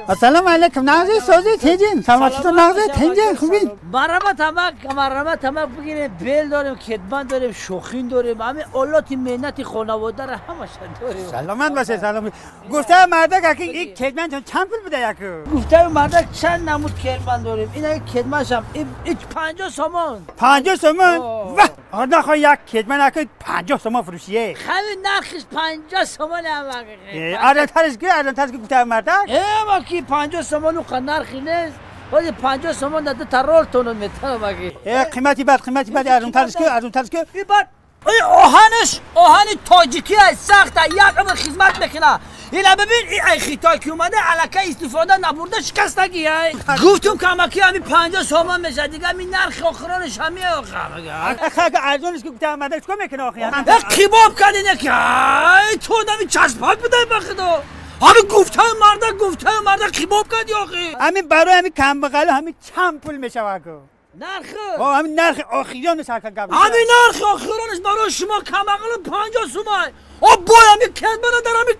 Ассалому алайкум, нағзи, сози, теҷин, саломатитон нағзи, тенҷин, хубин? Марҳамат, амак, марҳамат, амак, бигирем, бел дорем, кетман дорем, шохин дорем, ҳамин олоти меҳнати хонаводаро ҳамаша дорем. Саломат бошед, салом. Гуфта мардак аки ин кетман чанд пул буда яку? Гуфтаи мардак чанд намуд кетман дорем. Ин кетманшам 50 сомон. 50 сомон? Ваҳ, нахоҳ як кетман аки 50 сомон фурӯшие. Ҳамин нархиш 50 сомон амак. Арзонтариш ки, арзонтариш ки гуфтаи мардак? Амак ки 50 сомон уқа нархи нест. Вали 50 сомон дар дута рол тонон метавонам аки. Қимати бад, қимати бад, арзонтариш ки, арзонтариш ки. И бад оҳанаш оҳани тоҷикӣ аст, сахта, як умр хизмат мекунад. Ина бибин, и ай хитой ки омада, аллакай истифода набурда шикастагӣ. Ай гуфтум камаки ҳами 50 сомон мешавад, дига ҳами нархи охиронаш ҳами охир. Арзонаш ки гуфта мардак чикор мекунад охир? Қибоб кардине ки ай ту одами часпак будай ба худо. Ҳамин гуфтаи мардак, гуфтаи мардак қибоб кардӣ охир. Ҳамин барои ҳамин камбағалӣ ҳамин чанд пул мешавад ку? Нархи? Ҳамин нархи охиронаш ҳака гап. Ҳамин нархи охиронаш барои шумо камбағалӣ 50 сомон. О бой ҳамин кетмана дар ҳамин